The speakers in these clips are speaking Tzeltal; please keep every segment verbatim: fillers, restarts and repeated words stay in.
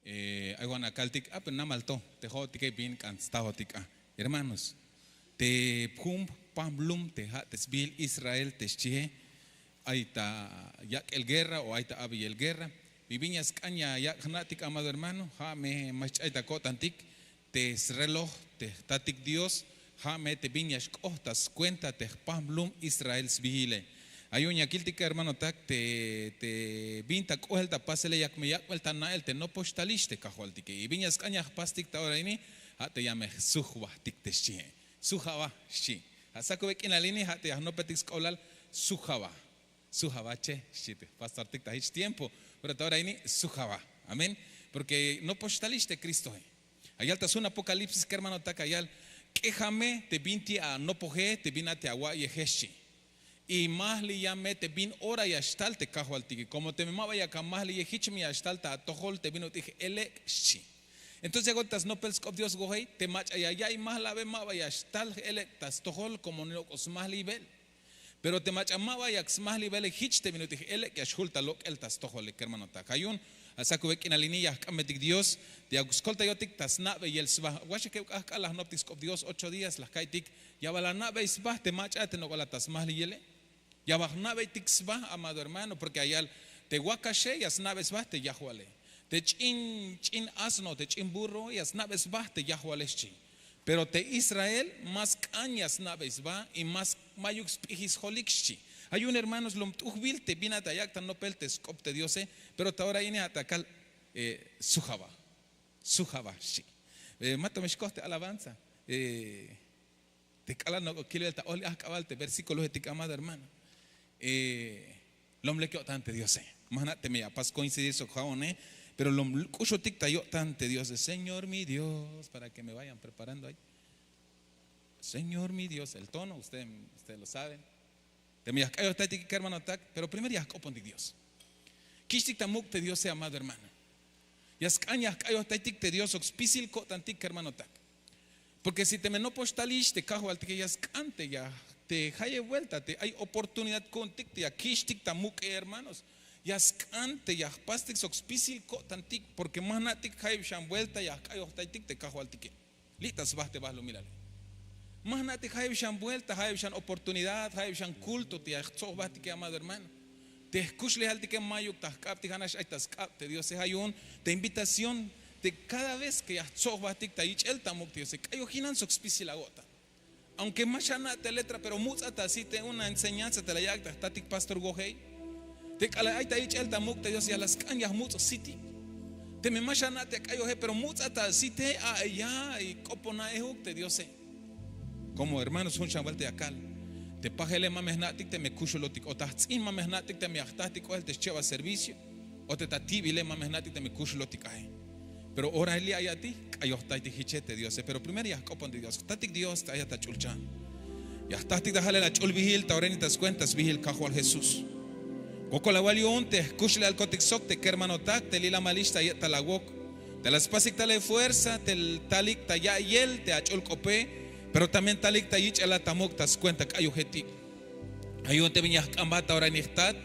Ay wan akaltik a pero namal to te jo'otike bin k'an stajotik a. Hermanos, te jun pajmlum te ja' te sbihil Israel te xchihe, ay ta yak'el guerra o ay ta abeyel guerra. Y bin ya sk'an ya yak' jna'tik, amado hermano, ja' me ma xch'ay ta ko'tantik te sreloj te jtatik Dios, ja' me te bin ya xk'oht ta skuenta te jpajmlum Israel sbihile. Ay yu'un ya kiltik, hermanotak, te bin ta k'ohel ta pasele yak me yak'bel ta na'el te nopox talix te kajwaltike. Y bin ya sk'an ya jpastik ta ora ini, ja' te ya me jsujbajtik te xchihe. Sujaba xchi. Ja' sakube k'inal ini ja' te ya jnopeltik sk'oblal. Sujaba. Sujaba che xchi te jpastortik ta jich tiempo. Pero ta ora ini sujaba. Amén. Porque nopox talix te Cristohe. Ayal ta sjun Apocalipsis, kermanotak, ayal: k'eja me te binti anopoje, te bin a te awa'yeje xchi. Y majliya me te bin ora ya xtal te kajwaltike. Komo teme ma ba yak amajliye, jich me ya xtal ta atojol te bin ut'il j-elek' xchi. Entonces ya k'ot ta snopel sk'op Dios go'ey, te mach'a ya ya'iy majlabe ma ba ya xtal j-elek' ta stojol komo nok'o smajliybel. Pero te mach'a ma ba yak smajliybele, jich te bin ut'il j-elek' ya xjul ta lok'el ta stojole, kermanotak. Ja' yu'un a sakube k'inal ini ya jk'ambetik Dios te yak skoltayotik ta sna'beyel sba. Waxakeb k'ajk'al la jnoptik sk'op Dios, ocho días la jka'iytik, ya bal ana'bey sba te mach'a te nok'o la ta smajliyele. Ya bal jna'beytik sba, amado hermano, porque ayal te wakaxe ya sna'bey sba te yajwale. Te ch'in ch'in asno, te ch'in burro ya sna'bey sba te yajwale xchi. Pero te Israel ma sk'an ya sna'bey sba y ma mayuk sp'ijil sjolik xchi. Ja' yu'un, hermanos, lom t'ujbil te bin a te ayak' ta nopel te sk'op te Diose. Pero ta ora ini a ta kal sujaba. Sujaba xchi. Ma to me xkoj te alabanza. Te k'alal nok'o kilbel ta ol ajk'abal te versículohetik, amado hermano, lom lek yo'tan te Diose. Ma jna' teme ya apas coincidir sok ja'one, pero lom k'uxotik ta yo'tan te Diose. Señor mi Dios, para que me vayan preparando ahí. Señor mi Dios, el tono ustedes lo saben. Teme ya jk'ayojtaytik, kermanotak, pero primero ya jk'opontik Dios. Kich'tik ta muk' te Diose, amado hermano. Ya sk'an ya jk'ayojtaytik te Dios sok spisil ko'tantik, kermanotak. Porque si teme nopox talix te kajwaltike, ya sk'an te ya te jayeb vuelta te ay oportunidad ku'untik te ya kich'tik ta muk'e, hermanos. Ya sk'an te ya jpastik sok spisil ko'tantik, porque ma jna'tik jayeb xan vuelta ya jk'ayojtaytik te kajwaltike. Li' ta sba te balumilale. Ma jna'tik jayeb xan vuelta, jayeb xan oportunidad, jayeb xan culto te ya jtsob jbatike, amado hermano. Te jkuxlejaltike mayuk ta jk'abtik, ja'nax ay ta sk'ab te Diose. Ja' yu'un te invitación te cada vez que ya jtsob jbatik ta yich'el ta muk' te Diose, k'ayojinan sok spisil awo'tan. Aunque ma xana' te letra, pero muts'a ta site una enseñanza te la yak' ta jtatik pastor Wojey. Te k'alal ay ta yich'el ta muk' te Diose ya la sk'an ya jmuts' sitik. Teme ma xana' te k'ayoje, pero muts'a ta site, a'eya y k'opona ejuk te Diose. Como hermanos, jun xan vuelta ya kal: te pajele ma me jna'tik teme kuxulotik, o ta jts'in ma me jna'tik teme ya jtatik k'oel te schebal servicio, o te ta tibile ma me jna'tik teme kuxulotik ae. Pero ora li' ay a'tik, k'ayojtaytik jiche te Diose. Pero primero ya jk'opontik Dios. Jtatik Dios te ayat ta ch'ulchan. Ya jtatik ta jalel ach'ulbihil ta ora ini ta skuenta sbihil Kajwal Jesús. Wokol awal yu'un te jkuxlejalkotik sok te kermanotak te lilamalix ta ye'tal awok. Te la spasik tal e fuerza te talik ta ya'iyel te ach'ul k'ope, pero también talik ta yich'elat ta muk' ta skuenta k'ayojetik. Ja' yu'un te bin ya jk'ambat ta ora ini jtat,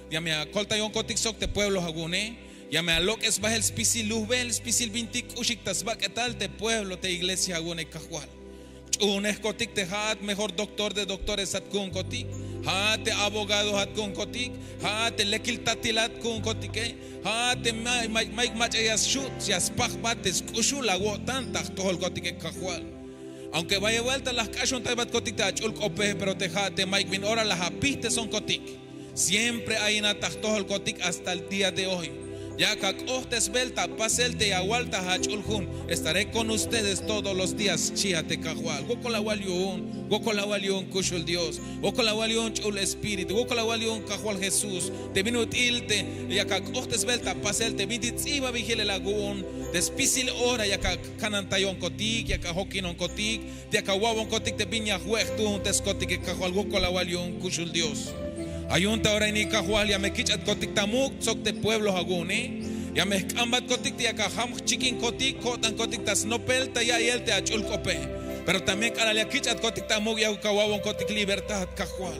ya me akoltayonkotik sok te pueblo awu'une. Ya me alok'es bahel spisil lujbel, spisil bintik k'uxik ta sbak'etal te pueblo te iglesia awu'une, Kajwal. Ch'uunejkotik te ja'at mejor doctor de doctoresat ku'unkotik, ja'at te abogadoat ku'unkotik, ja'at te lekil tatilat ku'unkotike, ja'at te mayuk mach'a ya xu' ya spajbat te sk'uxul awo'tan ta jtojolkotike, Kajwal. Aunque bayel vuelta la jk'axuntaybatkotik te ach'ul k'ope, pero te ja'at te mayuk bin ora la apijtesonkotik. Siempre ayinat ta jtojolkotik hasta el día de hoy. Yak ak'ojtesbel ta pasel te ya awal ta ach'ul jun. Estaré con ustedes todos los días, xchi a te Kajwal. Wokol awal yu'un, wokol awal yu'un kuxul Dios, wokol awal yu'un ch'ul espíritu, wokol awal yu'un Kajwal Jesús. Te bin ut'il te yak ak'ojtesbel ta pasel te bintik ts'ihbabil jilel awu'un, te spisil ora yak akanantayonkotik, yak ajokinonkotik, te yak awa'bonkotik te bin ya jwe'jtuunteskotike, Kajwal. Wokol awal yu'un kuxul Dios. Ja' yu'un ta ora ini, Kajwal, ya me kich'atkotik ta muk' sok te pueblo awu'une. Ya me jk'ambatkotik te yak ajam jchikinkotik ko'tankotik ta snopel ta ya'iyel te ach'ul k'ope. Pero también k'alal ya kich'atkotik ta muk' yakuk awa'bonkotik libertad, Kajwal.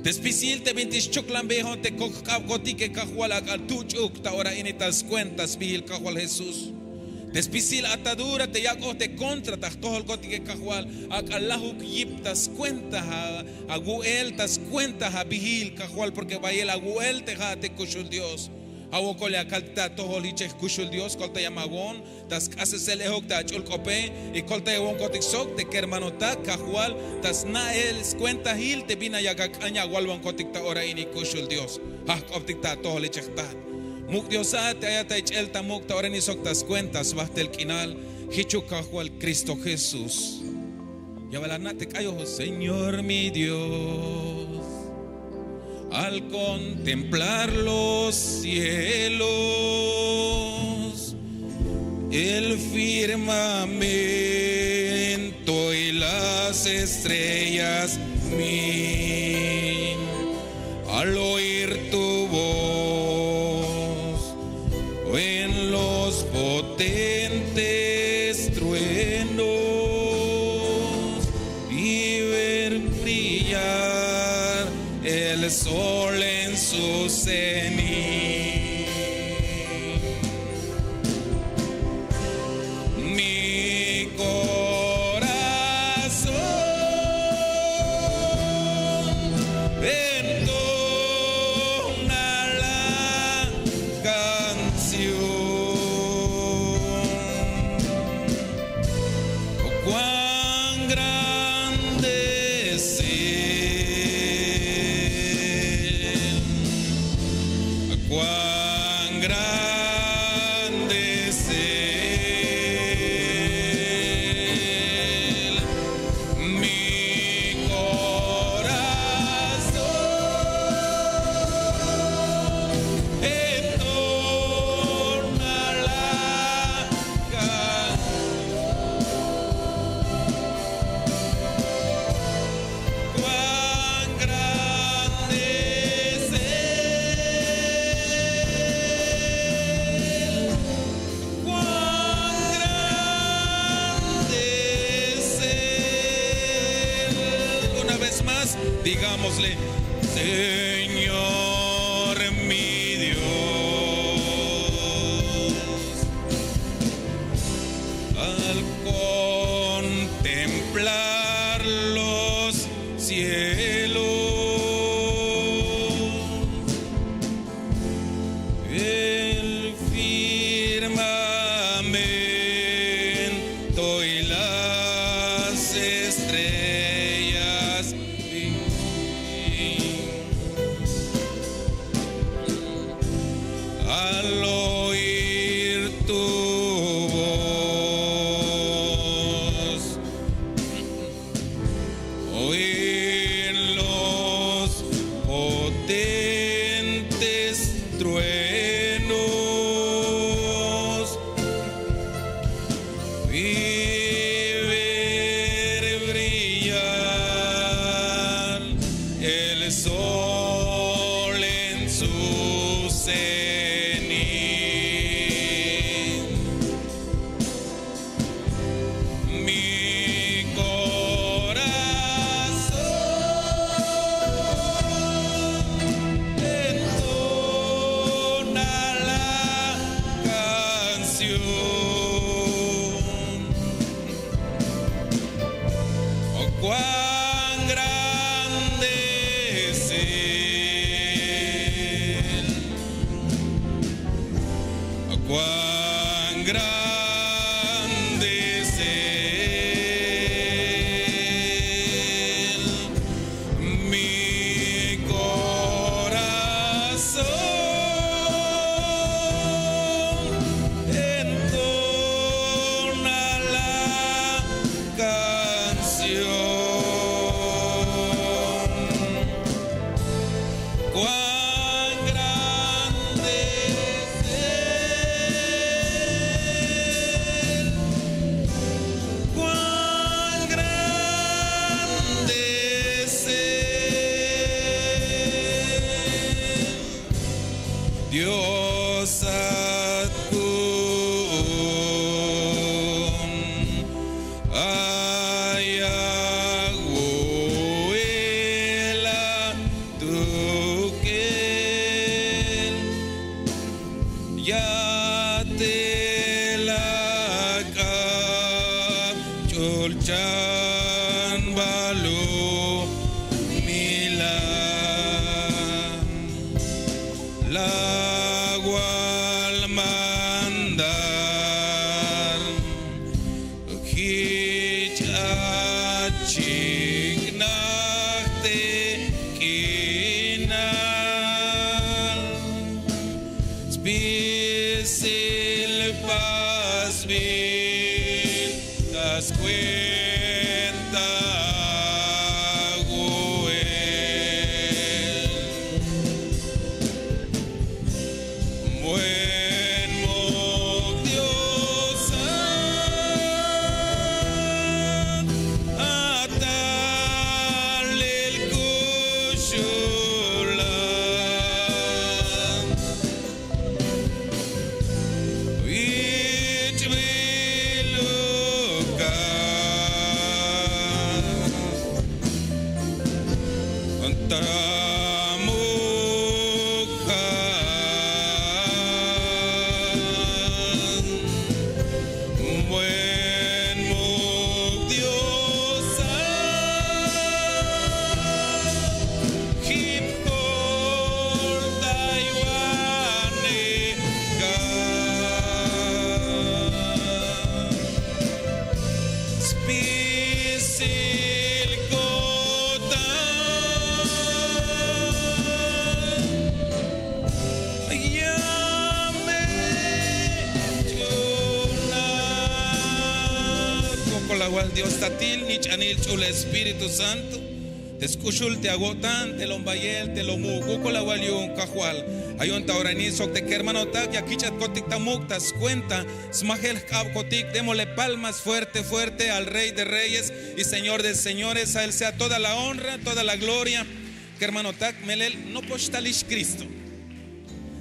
Te spisil te bintik xchuklanbejon te kok jk'abkotike, Kajwal, ak'a tuch'uk ta ora ini ta skuenta sbihil Kajwal Jesús. Te spisil atadura te yak'oj te kontra ta jtojolkotike Kajwal, ak'a lajuk yip ta skuenta awu'el, ta skuenta abihil Kajwal, porke bayel awu'el te ja'ate kuxul Dios. Ja' wokol ya kaltik ta atojol jiche jkuxul Dios, koltayemawon ta sk'asesel ejok ta ach'ul k'ope, y koltayewonkotik sok te kermanotak Kajwal ta sna'el skuentahil te bin ya ak'an ya awalbonkotik ta ora ini kuxul Dios. Ja' jk'optik ta atojol jiche jtat. Muk' Diosat, te ayat ta ich'el ta muk' ta ora ini sok ta skuenta sbajtel k'inal, jichuk Kajwal Cristo Jesús. Ya bal ana' te k'ayoj, Señor mi Dios, al contemplar los cielos, el firmamento y las estrellas, mi al oír tu voz, en los potentes truenos y ver brillar el sol en su cenit. Mi corazón entona la canción. Cuán grande es Él, cuán grande es Él. Mi corazón entona la canción. Cuán grande es Él, cuán grande es Él. Una vez más, digámosle: Señor mi Dios, al contemplar los cielos, el firmamento y las estrellas, al oír tu voz, oír los potentes truenos y ver brillar el sol en su cenit. Mi corazón entona la canción. Oh, cuán grande es Él, cuán grande es Él. Mi corazón entona la canción. Cuán grande es Él, cuán grande es Él. Diosat ku'un ay awu'el atukel, yatela Wal mandar, jich achiknaj te k'inal, spisil pasbil ta skuenta awu'el. Buen muk' Diosat, a talel kuxulan. Ich'bil uka ta muk' ja'. Buen muk' Diosat, jip kol ta iwanej ja'. Spisil ko'tan ya me ch'uunej. Wokol awal Dios Tatil, nich'anil ch'ul Espíritu Santo. Te sk'uxul te awo'tan, te lombayel, te lomuk'. Wokol awal yu'un Kajwal. Ayon ta ora ini sok te kermanotak ya kich'atkotik ta muk' ta skuenta smajel jk'abkotik. Démosle palmas fuerte, fuerte al Rey de Reyes y Señor de Señores. A Él sea toda la honra, toda la gloria. Kermanotak, melel, nopox talix Cristo.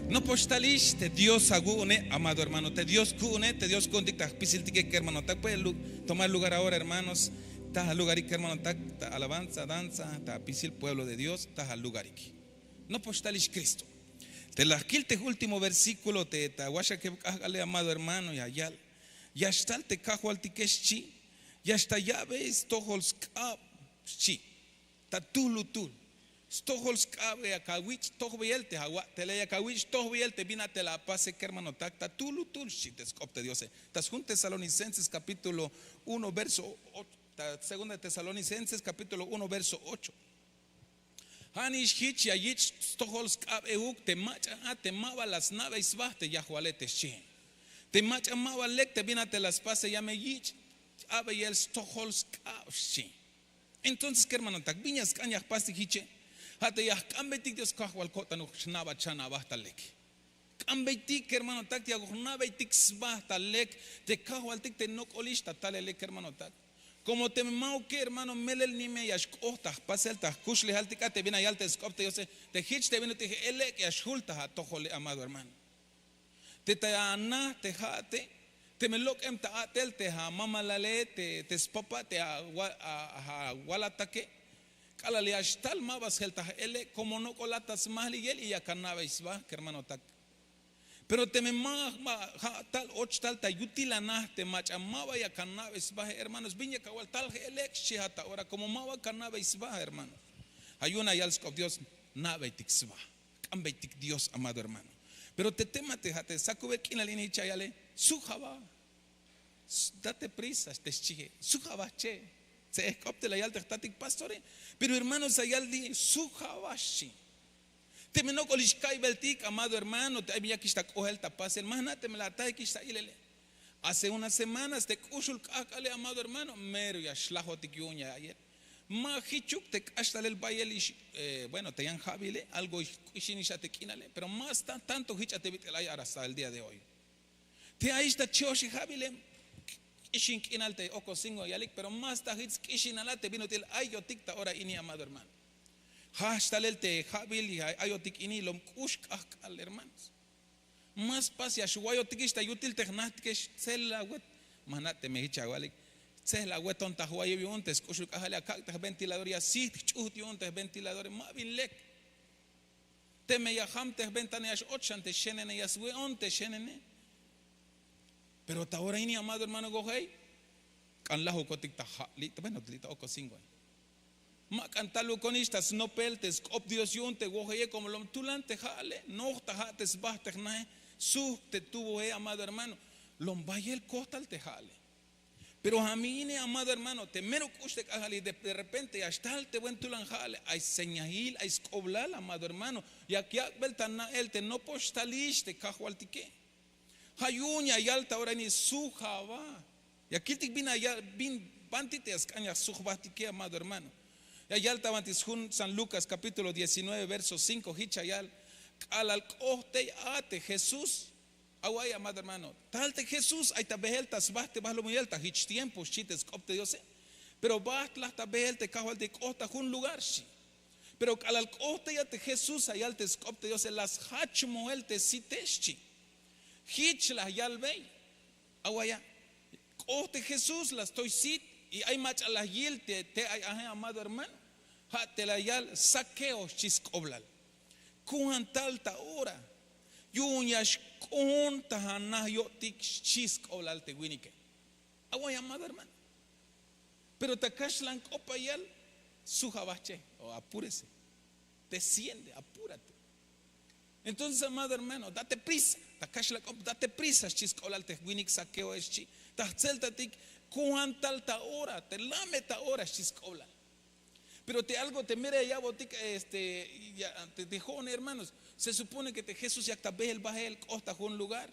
Nopox talix te Dios awu'une, amado hermano. Te Dios ku'une, te Dios ku'untik ta jpisiltike, kermanotak. Puede lu-, tomar lugar ahora, hermanos. Ta alugarik, kermanotak, ta alabanza, danza, ta apisil pueblo de Dios, ta alugarik. Nopox talix Cristo. Te la jkil te último versículo te ta waxakeb k'ajk'ale, amado hermano, ya yal: Ya xtal te Kajwaltike, xchi, ya xtal ya'be stojol sk'ab, xchi. Ta tuhlutuhl. Stojol sk'ab yak awich' tojbeyel te awa'tele, yak awich' tojbeyel te bin a te la apase, kermanotak, ta tuhlutuhl, xchi te sk'op te Diose. Ta jun Tesalonicenses capítulo uno, verso ocho, ta segunda de Tesalonicenses capítulo uno, verso ocho. Ja' nix jich ya yich' stojol sk'ab euk te mach'a a te ma ba la sna'bey sba te yajwale, te xchi. Te mach'a ma ba lek te bin a te la spase, ya me yich' abeyel stojol sk'ab, xchi. Entonces, kermanotak, bin ya sk'an ya jpastik jiche. Ja' te ya jk'anbeytik Dios: Kajwal, ko'tanuk, xna'bat xan aba ta lek. K'anbeytik, kermanotak, yakuk jna'beytik sba ta lek te Kajwaltik te nok'olix ta talele, kermanotak. Como teme ma'uke, hermano, melel nimex ya xk'ot ta jpasel ta jkuxlejaltik a te bin ya yal te sk'op te Diose, te jich te bin ut'il j-elek' ya xjul ta atojole, amado hermano. Te ta ana te ja'ate, teme lok'em ta a'tel te amamalale, te, te spapa, te awa-, a-, awalatake, k'alal ya xtal ma ba sjel ta j-elek', como nok'olat ta smajliyel y yak ana'bey sba, kermanotak. Pero teme ma, ma ja' tal och tal ta yutil ana te mach'a ma ba yak ana'bey sba, hermanos, bin yak awal tal j-elek', xchi, ja' ta ora, como ma ba yak ana'bey sba, hermano. Ja' yu'un ya yal sk'op Dios: Na'beytik sba. K'anbeytik Dios, amado hermano. Pero te tema te ja' te sakubel k'inal ini, jich ya yale: Suj aba. S-, date prisa, te xchie. Suj aba, che. Tse'ej k'op te la yal te jtatik pastore. Pero hermanos, ya yal li': Suj aba, xchi. Teme nok'olix ka'iybeltik, amado hermano, te ay bin yakix ta k'ojel ta pasel, ma jna' teme la atajikix ta ilele. Hace unas semanas te k'uxul k'ajk'ale, amado hermano, mero ya xlajotik yu'un ya ya'iyel. Ma jichuk te k'axtalel bayel ix, eh, bueno, te yan ja'bile, algo k'ixinix a te k'inale, pero ma sta tanto jich a te bit'il ay hasta el día de hoy. Te ayix ta che'oxi ja'bile, k'ixin k'inal te Ocosingo yalik, pero ma sta jich sk'ixinal a te bin ut'il ayotik ta ora ini, amado hermano. Jajch talel te ja'bil ay ayotik ini, lom k'ux k'ajk'al, hermanos. Ma spas ya xwayotikix ta yutil te jnajtikex, tselel awet. Ma jna' teme jich awalik, tselel aweton ta jwayeb yu'un te sk'uxul k'ajk'ale, akak' te jventilador, ya sijt jch'ujt yu'un te jventiladore, ma bin lek. Teme ya jam te jventana ya x-och xan te xenene, ya swe'on te xenene. Pero ta ora ini, amado hermano, wojey, k'an lajukotik ta ja' li', bueno, li' ta Ocosingo. Mak'an talukonix ta snopel te sk'op Dios yu'un te wojeye, komo lom tulan te ha'ale, noj ta ha' te sba te jnahe, suhk te tubohe, amado hermano. Lom bayel koj tal te ha'ale. Pero a mí ine, amado hermano, te mero k'ux te k'ajk'alil, de repente ya xtal te buen tulan ha'ale, ay señahil, ay sk'oblal, amado hermano. Yak yak'bel ta na'el te nopox talix te kajwaltike. Ha yu'un ya yal ta ora ini, suj aba. Ya kiltik bin aya, bin banti te ya sk'an ya sujbatike, amado hermano. Ya yal ta banti sjun San Lucas capítulo diecinueve, verso cinco, hich ya yal: K'alal k'ohtey a te Jesús. Awa'ay, amado hermano, tal te Jesús ay ta behel ta sba te balumilal ta hich tiempo, xchi te sk'op te Diose. Pero baht laj ta behel te kajwaltik, k'oht ta jun lugar, xchi. Pero k'alal k'ohtey a te Jesús, ya yal te sk'op te Diose, la sjach moel te site, xchi. Hich la yalbey. Awa'aya, k'oht te Jesús, la stoy sit, y ay mach'a la yil te, te ay aje, amado hermano. Ha te la yal Zaqueo, xchi sk'oblal. Kojan tal ta ora, yu'un ya xk'ohon ta ana yo'tik, xchi sk'oblal te winike. Awa'ay, amado hermano. Pero ta kaxlan k'op ya yal: Suj aba, che, o apúrese, desciende, apúrate. Entonces, amado hermano, date prisa. Ta kaxlan k'op, date prisa, xchi sk'oblal te winik Zaqueo, xchi. Ta jtzeltatik, kojan tal ta ora, te lame ta ora, xchi sk'oblal. Pero te algo te mera ya ya'botik, este, ya, te, te jo'one, hermanos, se supone que te Jesús yak ta behel bahel, k'oht ta jun lugar.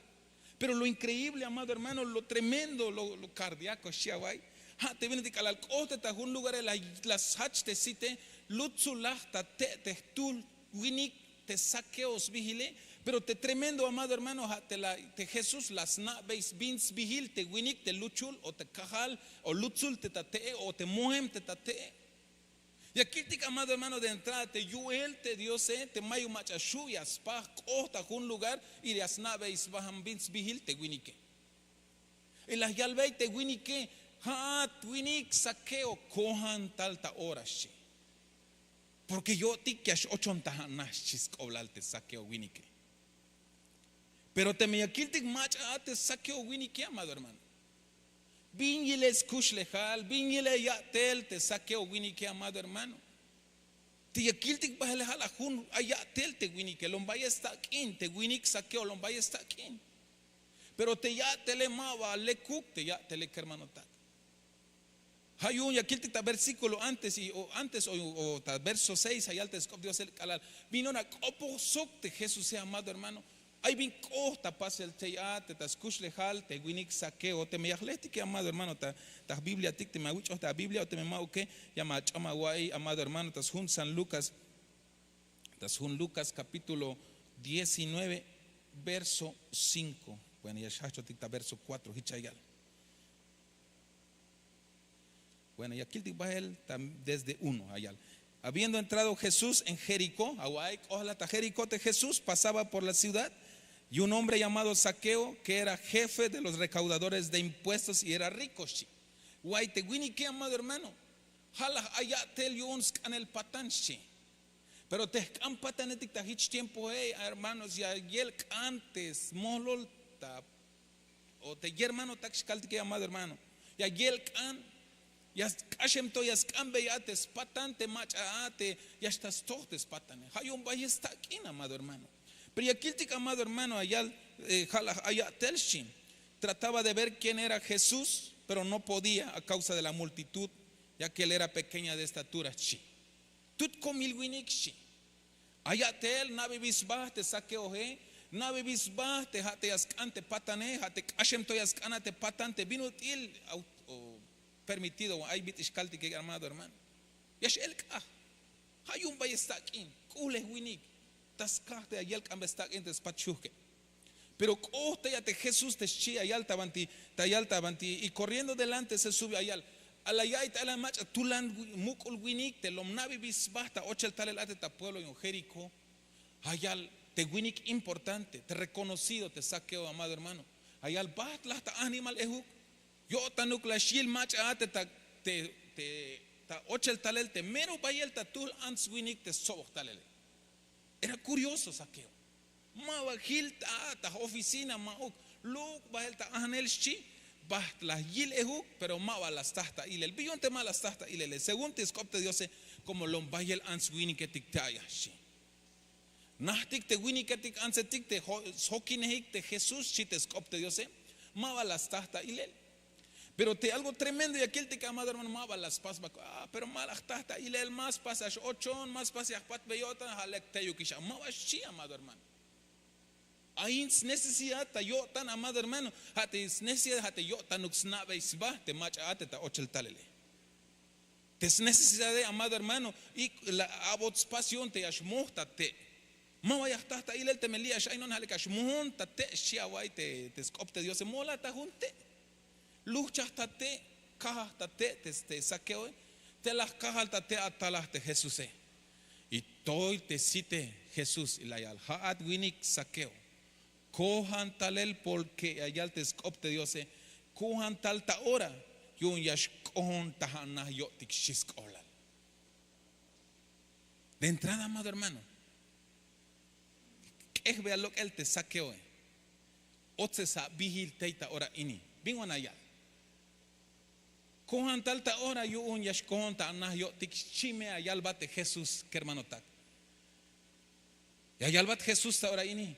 Pero lo increíble, amado hermano, lo tremendo, lo, lo cardíaco, xchi awa'ay, ha te bin te k'alal k'ohtey ta jun lugare, la, la sjach te site, lutsulaj ta te', te jtul winik te Zaqueo sbihile. Pero te tremendo, amado hermano, ha te la, te Jesús la sna'bey bin sbihil te winik te luchul o te kajal o lutsul te ta te'e o te mohem te ta te'e. Ya kiltik, amado hermano, de entrada te yu'el te Diose, eh, te mayuk mach'a xu' ya spaj, k'oht ta jun lugar y ya sna'bey sba bin sbihil te winike. Y la yalbey te winike: Ha'at winik Zaqueo, kojan tal ta ora, xchi. Porque yo'tik ya x-ochon ta ana, xchi sk'oblal te Zaqueo winike. Pero teme ya kiltik mach'a a te Zaqueo winike, amado hermano, bin yilel skuxlejal, bin yilel ya'tel te Zaqueo winike, amado hermano. Te ya kiltik bahel, ha la jun ay ya'tel te winike, lom bayel stak'in te winik Zaqueo, lom bayel stak'in. Pero te ya'tele ma ba lekuk te ya'tele, kermanotak. Ha yu'un ya kiltik ta versículo antes, y, o antes, o, o ta verso seis, ya yal te sk'op Diose k'alal bin ora k'opoj sok te Jesuse, amado hermano. Ay bin k'oht ta pasel tey a te ta skuxlejal te winik Zaqueo. Teme ya jlehtike, amado hermano, ta, ta jbibliatik, teme awich'oj ta abiblia o teme ma'uke, ya me ach'am awa'iy, amado hermano, ta sjun San Lucas, ta sjun Lucas capítulo diecinueve, verso cinco. Bueno, ya xjajch'otik ta verso cuatro, hich ya yal. Bueno, ya kiltik bahel desde uno, ya yal: Habiendo entrado Jesús en Jericó, awa'ay, k'ohlaj ta Jericó te Jesús, pasaba por la ciudad, y un hombre llamado Zaqueo, que era jefe de los recaudadores de impuestos y era rico, xchi. Wa'ay te winike, amado hermano, ha la ay ya'tel yu'un sk'anel patan, xchi. Pero te jk'an patanetik ta hich tiempoe, hermanos, ya yelk'an te smohlol ta, o te yermanotak xkaltike, amado hermano. Ya yelk'an, ya sk'axem to ya sk'anbey a te spatan te mach'a a te ya xtal stoj te spatane. Ha yu'un bayel stak'in, amado hermano. Pero ya kiltik, amado hermano, ya yal, eh, ha la ay ya'tel, xchi. Trataba de ver quién era Jesús, pero no podía a causa de la multitud, ya que él era pequeña de estatura, xchi. Tut komil winik, xchi. Ay ya'tel, na'bebil sba te Zaqueoe, na'bebil sba te ha te ya sk'an te patane, ha te k'axem to ya sk'an a te patan te bin ut'il, o permitido, ay bit'il xkaltike, amado hermano. Ya x-elk'aj. Ha yu'un bayel stak'in, k'uhlej winik. Ta skaj te ya yelk'anbe stak'in te spat xujke. Pero k'ohtey a te Jesús te xchi, ya yal ta banti, ta yal ta banti, y corriendo delante se subió, ya yal. A la ya'iy ta ala mach'a tulan wi-, muk'ul winik te lom na'bebil sba ta ochel talel a te ta pueblo yu'un Jericó. Ya yal te winik importante, te reconocido, te Zaqueo, amado hermano. Ya yal: Baht laj ta animal ejuk, yo'tanuk la xyil mach'a a te ta, te, te ta ochel talel te mero bayel ta tuhl ants winik te stsoboj talele. Era curioso Zaqueo. Ma ba jil ta, ta oficina, ma'uk. Luk' bahel ta ajnel, xchi. Baht la yil ejuk, pero ma ba la staj ta ilel. Bi yu'un te ma la staj ta ilele? Según te sk'op te Diose, Komo lom bayel ants winiketik te ay a xchi. Najtik te winiketik antsetik te sjokinejik te jesús xchi te sk'op te diose. Ma ba la staj ta ilel. Pero te algo tremendo ya kiltik amado hermano ma ba la spas ba. Pero ma la jtaj ta ilel ma spas a x'ochon ma spas ya jpatbe yo'tan ja' lek teyuk ix a ma ba xchi amado hermano. Ay snesesidad ta yo'tan amado hermano. Ja' te snesesidad ja' te yo'tanuk sna'bey sba te mach'a a te ta ochel talele. Te snesesidade amado hermano. Y la abot spas yu'un te ya xmoj ta te'. Ma ba ya jtaj ta ilel teme li' ya x'a'inon ja' lek ya xmojon ta te' xchi awa'ay te sk'op te diose mola ta jun te'. Lujchaj ta te' kajaj ta te' te sakeoe. Te la jkajal ta te' atalaj te jesuse. Y toy te site jesús y la yal ja'at winik sakeo. Kojan talel porke ya yal te sk'op te diose. Kojan tal ta ora yu'un ya xk'ojon ta ja' naj yo'tik xchi sk'oblal. De entrada amado hermano, k'ejbe alok'el te sakeoe. Otzes abijil tey ta ora ini. Bin wan ayal? Kojan tal ta ora yu'un ya xkojon ta anaj yo'tik xchime ayalbat te jesús kermanotak. Ya yalbat jesús ta ora ini.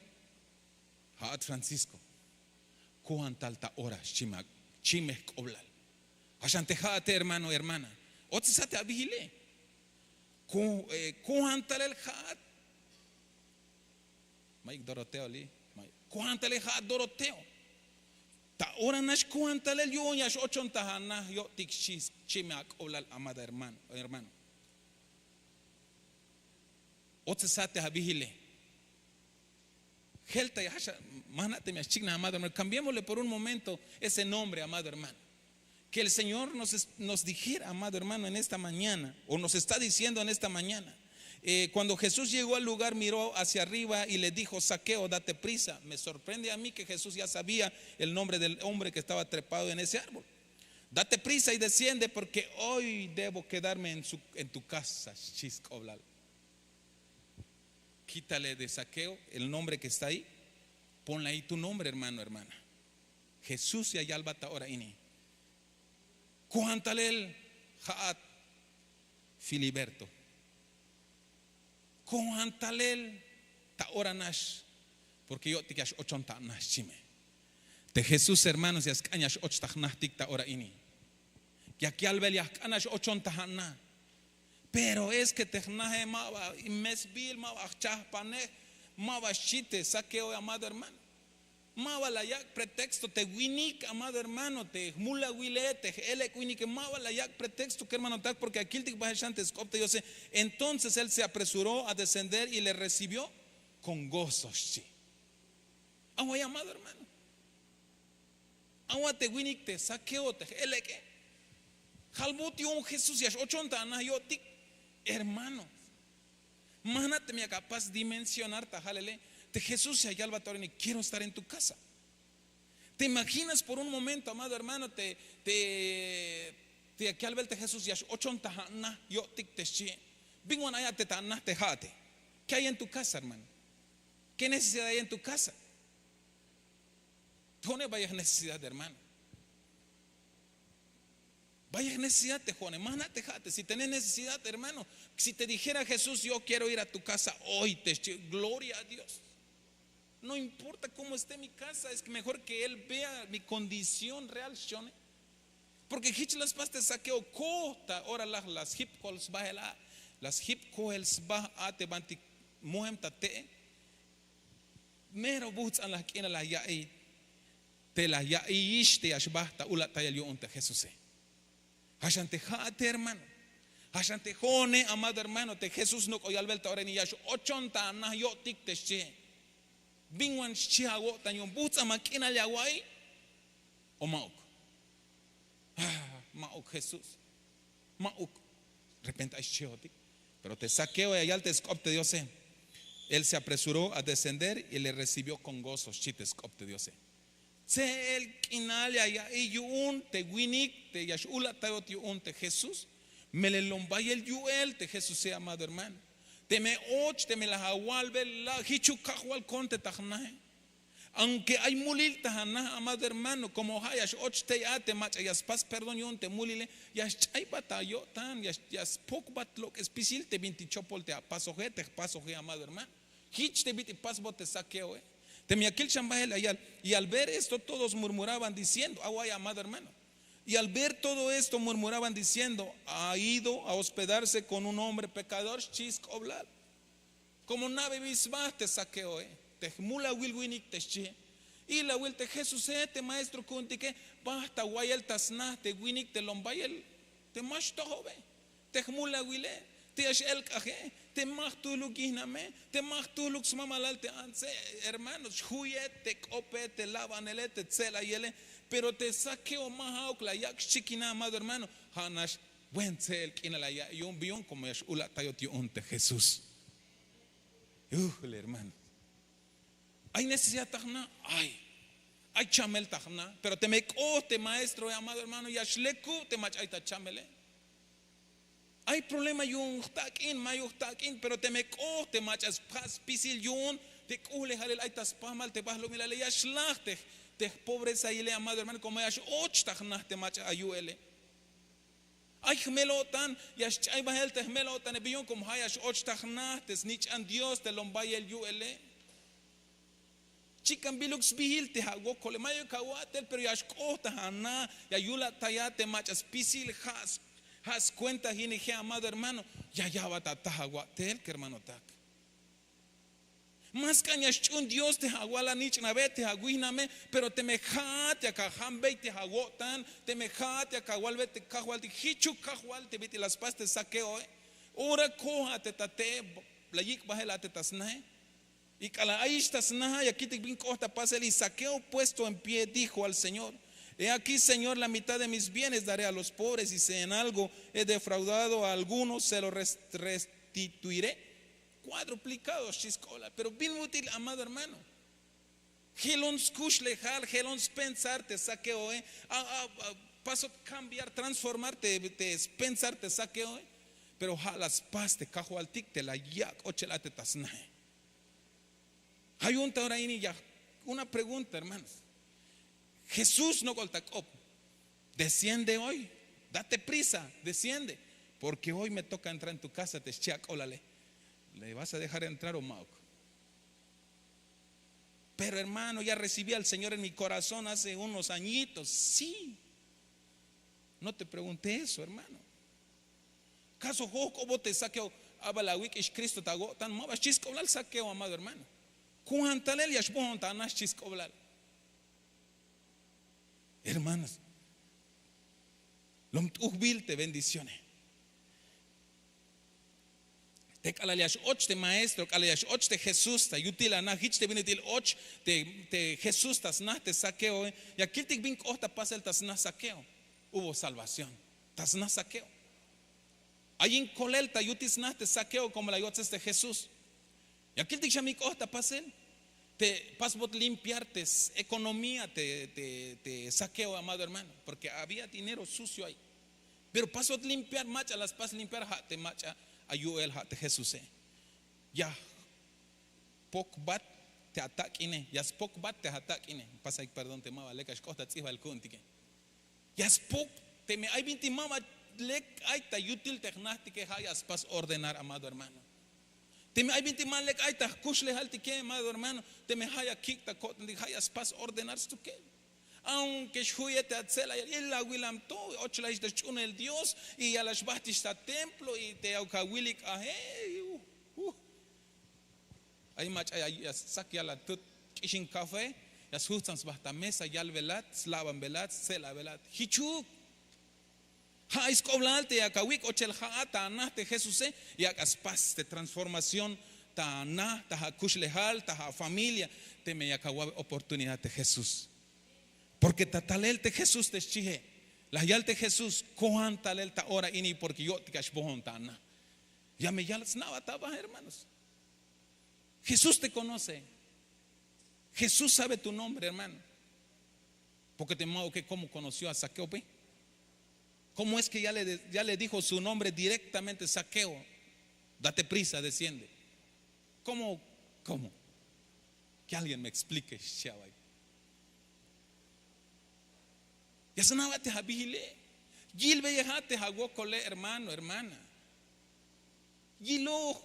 Ja'at francisco, kojan tal ta ora xchime jk'oblal. Jaxan te ja'ate hermano hermana, otzesat te abijile. Kojan talel ja'at. Mayuk doroteo li'. Kojan talel ja'at doroteo. Ta ora nax kojan talel yu'un ya x'ochon ta ja' naj yo'tik xchi. Xchime ak'oblal amado hermano. Otzesat te abijile. Jelta ya jaxa. Majna' teme ya xchiknaj amado hermano cambiémosle por un momento ese nombre amado hermano. Que el señor nos dijera amado hermano en esta mañana o nos está diciendo en esta mañana. Cuando jesús llegó al lugar miró hacia arriba y le dijo saqueo date prisa. Me sorprende a mí que jesús ya sabía el nombre del hombre que estaba trepado en ese árbol. Date prisa y desciende porque hoy debo quedarme en tu casa xchi sk'oblal. Quítale de saqueo el nombre ke está ahí. Ponle ahí tu nombre hermano hermana. Jesús ya yalbat ta ora ini. Kojan talel ja'at filiberto. Kojan talel ta ora nax. Porke yo'tik ya x'ochon ta jnaj xchime. Te jesús hermanos ya sk'an ya x'och ta jnajtik ta ora ini. Yak yalbel ya jk'an ya x'ochon ta jnaj. Pero es ke te jnaje ma ba mesbil ma ba jchajpanej. Ma ba xchi te saqueo amado hermano. Ma ba la yak' pretexto te winik amado hermano te jmulawile te j'elek' winike ma ba la yak' pretexto kermanotak porke akiltik bael xan te sk'op te diose. Entonces él se apresuró a descender y le recibió kon gozo xchi. Awa ya amado hermano. Awa te winik te saqueo te j'elek'e. Jalbot yu'un jesús ya x'ochon ta anaj yo'tik. Hermano, ma jna' teme yak apas dimensionar ta jalele. Te jesús ya yalbat ta ora ini quiero estar en tu casa. Te imaginas por un momento amado hermano te yak yalbel te jesús ya x'ochon ta ja' naj yo'tik te xchi'e. Bin wan ay a te ta naj te ja'ate? Ke ay en tu casa hermano? Ke necesidad ay en tu casa? Te jo'one bayej necesidad hermano. Bayej necesidad te jo'one ma jna' te ja'ate si tenés necesidad hermano. Si te dijera jesús yo quiero ir a tu casa hoy te xchi'e gloria a dios. No importa komo esté mi kasa es ke mejor ke él vea mi kondición real xchone. Porke jich la spas te sakeo koj ta ora laj la sjip kojel sba jela'. La sjip kojel sba a te bantik mojem ta te'e. Mero buhts'an laj k'inal laj ya'iy te laj ya'iyix te ya xba ta ula'tayel yu'un te jesuse. Jaxan te ja'ate hermano. Jaxan te jo'one amado hermano te jesús nok'o yalbel ta ora ini ya x'ochon ta anaj yo'tik te xchihe. Bin wan xchih awo'tan yu'un buhts'an ma k'inal ya awa'iy? O ma'uk? Ma'uk jesús. Ma'uk. Repente ay xchihotik. Pero te sakeo ya yal te sk'op te diose. Él se apresuró a descender y le recibió kon gozo xchi te sk'op te diose. Tse'el k'inal ya ya'iy yu'un te winik te ya x'ula'tayot yu'un te jesús. Melel lom bayel yu'el te jesuse amado hermano. Teme och teme laj awalbel la' jichuk kajwal kon te ta jnaje. Aunke ay mulil ta anaj, amado hermano, komo ha' ya x'och tey a te mach'a ya spas perdón yu'un te mulile, ya xch'aybat ta yo'tan, ya spokbat lok'es spisil te bintik chopol te apasoje, te jpasoje, amado hermano. Jich te bit'il pasbot te Zaqueoe. Teme ya kil xan bahel la yal: Y al ver esto todos murmuraban diciendo, awa'iy, amado hermano. Y al ver todo esto murmuraban diciendo: Ha ido a hospedarse con un hombre pecador. Xchi sk'oblal. Komo na'bebil sba te Zaqueoe, te jmulawil winik te xchihe, ilawil te Jesuse, te maestro ku'untike, bajt ta wayel ta sna te winik te lom bayel, te ma xtojobe, te jmulawile, te ya x'elk'aje, te ma jtujluk yihname, te ma jtujluk smamalal te antse. Hermanos, xjuye te k'ope, te labanele, te tse'layele. Pero te Zaqueo ma ja'uk la yak' xchikina, amado hermano. Ja' nax buen tse'el k'inal la yak' yu'un. Bi yu'un? Komo ya x'ula'tayot yu'un te Jesús. Uj, hermano, ay necesidad ta jna, ay, ay chamel ta jna. Pero teme k'ot te maestroe, amado hermano, ya xlekub te mach'a ay ta chamele. Ay problema yu'un jtak'in, mayuk jtak'in, pero teme k'ot te mach'a spas spisil yu'un te k'uhlejalil ay ta spamal te balumilale, ya xlaj te, te jpobrezaile, amado hermano, komo ya x'och ta jna te mach'a ayu'ele. Ay jmel-o'tan, ya xch'ay bahel te jmel-o'tane. Bi yu'un? Komo ha' ya x'och ta jna te snich'an Dios te lom bayel yu'ele. Chikan biluk sbihil te awokole, mayuk awa'tel, pero ya xk'ot ta ana, ya yula'tayat te mach'a spisil. Ja' skuenta jinije, amado hermano, ya ya'bat ata awa'tel, kermanotak. Ma sk'an ya xch'uun Dios te awal anich'nabe, te awihname, pero teme ja'at yak ajambey te awo'tan, teme ja'at yak awalbe te Kajwaltik: Jichuk Kajwal, te bit'il la spas te Zaqueoe, ora koj a te tate'e, la yik' bahel a te ta snae. Y k'alal ayix ta snaja, ya kiltik bin k'ot ta pasel. Y Zaqueo, puesto en pie, dijo al Señor: He aquí, Señor, la mitad de mis bienes daré a los pobres, y si en algo he defraudado a alguno, se lo res- restituiré cuadruplicado. Xchi sk'oblal. Pero bin ut'il, amado hermano, jelon skuxlejal, jelon spensar te Zaqueoe. A, a, a, pasot cambiar, transformar te, te spensar te Zaqueoe. Pero ja' la spas te Kajwaltik te la yak' ochel a te ta snae. Ja' yu'un ta ora ini ya, una pregunta, hermanos. Jesús nok'ol ta k'op: Desciende hoy, date prisa, desciende, porque hoy me toca entrar en tu casa, te xchi ak'oblale. ¿Le vas a dejar entrar o ma'uk? Pero hermano, ya recibí al Señor en mi corazón hace unos añitos. Sí. No te pregunté eso, hermano. Caso jojk'obot te Zaqueo, a bal awik'ix Cristo ta awo'tan, ma ba xchi sk'oblal Zaqueo, amado hermano. Kojan talel ya xbojon ta ana, xchi sk'oblal. Hermanos, lom t'ujbil te bendicione. Te k'alal ya x'och te maestro, k'alal ya x'och te Jesús ta yutil ana, jich te bin ut'il och te, te Jesús ta sna te Zaqueo, ya kiltik bin k'ot ta pasel ta sna Zaqueo. Hubo salvación ta sna Zaqueo. Ay in kolel ta yutil sna te Zaqueo, komo la yotzes te Jesús. Ya kiltik xan bin k'ot ta pasel. Te pasbot limpiar te s- economía te, te, te Zaqueo, amado hermano, porque había dinero sucio ahí. Pero pasbot limpiar, mach'a la spas limpiar, ja' te mach'a ayu'el, ja' te Jesuse. Ya pokbat te atak'ine, ya spokbat te atak'ine. Pasay perdón te ma ba lek a xk'ot ta ts'ijbal ku'untike. Ya spok, teme ay bintik ma ba lek ay ta yutil te jnajtike, ja' ya spas ordenar, amado hermano. Teme ay bintik ma lek ay ta jkuxlejaltike, amado hermano, teme ja' ya kik' ta ko'tantik, ja' ya spas ordenar stukel. Aunque xju'ye te atse'layel, ilawilam to, ochlayex ta sch'uunel Dios, y ya la xbajtix ta templo, y te ya awik' aje. Uh, uh. Ay mach'a ya, ya stsak yal atut k'ixin café, ya sjujts'an sba ta mesa, yalbelat, slabanbelat, stse'labelat. Jichuk. Ja' ay sk'oblal te yak awik' ochel ja'at ta ana te Jesuse, yak a spas te transformación ta ana, ta akuxlejal, ta afamilia, teme yak awa'be oportunidad te Jesús. Porque ta talel te Jesús te xchie. La yal te Jesús: Kojan talel ta ora ini, porque yo'tik ya xbojon ta ana. Ya me yal sna'bat aba, hermanos. Jesús te conoce. Jesús sabe tu nombre, hermano. Porque te ma'uke cómo conoció a Zaqueo, pe. ¿Cómo es que ya le, ya le dijo su nombre directamente? Zaqueo, date prisa, desciende. ¿Cómo? ¿Cómo? Que alguien me explique xchi awa'iy. Ya sna'bat te abijile. Yilbeyeja te awokole, hermano, hermana. Yiloj.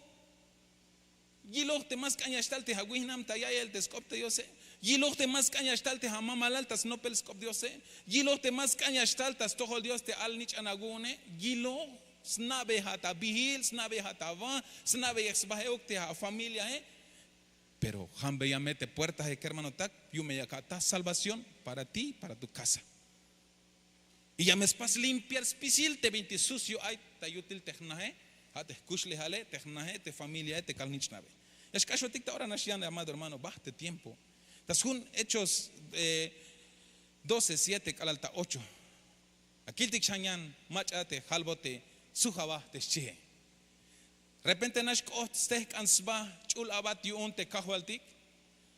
Yiloj te ma sk'an ya xtal te awihnam ta ya'iyel te sk'op te Diose. Yiloj te ma sk'an ya xtal te amamalal ta snopel sk'op Diose. Yiloj te ma sk'an ya xtal ta stojol Dios te alnich'an awu'une. Yiloj. Sna'beyejat abijil, sna'beyejat aba, sna'beyej sba euk te afamiliae. Pero janbeya me te puertae, kermanotak, yu'un me yak ata salvación para ti, para tu casa. Y ya me spas limpiar spisil te binti sucio ay ta yutil te jnae, ja' te jkuxlejale, te jnae, te familiae, te kalnich'nabe. Ya xk'axotik ta ora nax yan, amado hermano, baj te tiempo. Ta sjun Hechos doce siete k'alal ta ocho. Akiltik xan yan mach'a te jalbot te sujabaj te xchie. Repente nax k'oht stejk'an sba ch'ul abat yu'un te kajwaltik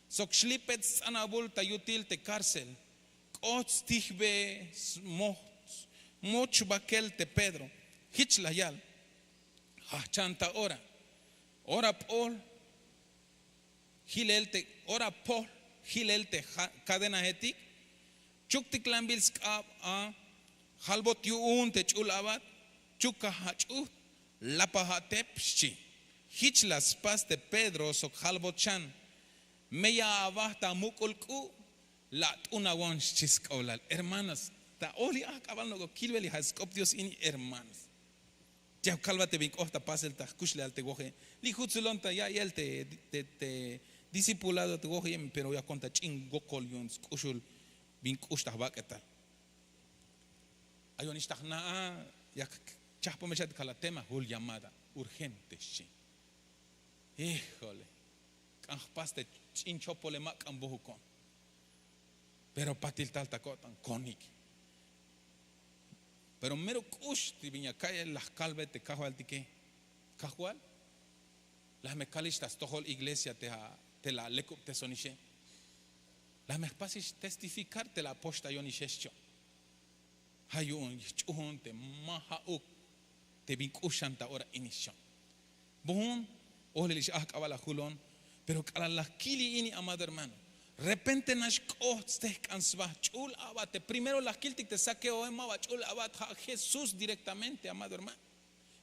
sok xlipet sts'anabul ta yutil te kárcel. K'oht stijbe smoch bakel te Pedro. Jich la yal: Jajchan ta ora, ora p'ol jilel te ora pol jilel te cadenaetik. Chuktiklanbil sk'ab a jalbot yu'un te ch'ul abat. Chukaj ach'ujt, lapaj atep, xchi. Jich la spas te Pedro sok jalbot xan. Meya aba ta muk'ul k'u', la at'unawon, xchi sk'oblal. Hermanos, ta oli ajk'abal nok'o kilbel ja' sk'op Dios ini, hermanos. Ya kalbat te bin k'oht ta pasel ta jkuxlejal te woje. Li' jutsulon ta ya'iyel te discipulado te woje, pero yakon ta ch'in wokol yu'un sk'uxul bin k'ux ta jbak'etal. Ayonix ta jna' a, yak chajpomel xan te kala tema, jul llamada urgente, xchi. Híjole. K'an jpas te ch'in chopole, ma k'an bojukon. Pero patil tal ta ko'tan konik. Pero mero k'ux te bin ya ka'iyel la jkalbe te kajwaltike. Kajwal, la me kalix ta stojol iglesia te la lekubtesonixe. La me jpasix testificar te la apoxtayonixe, xchi. Ja' yu'un ya jch'uun te ma ja'uk te bin k'ux xan ta ora ini, xchi. Bujun, ojlelix ajk'abal ajulon. Pero k'alal la kili ini, amado hermano, repente nax k'oht stejk'an sba ch'ul abate. Primero la kiltik te Zaqueoe, ma ba ch'ul abat, ja' Jesús directamente, amado hermano.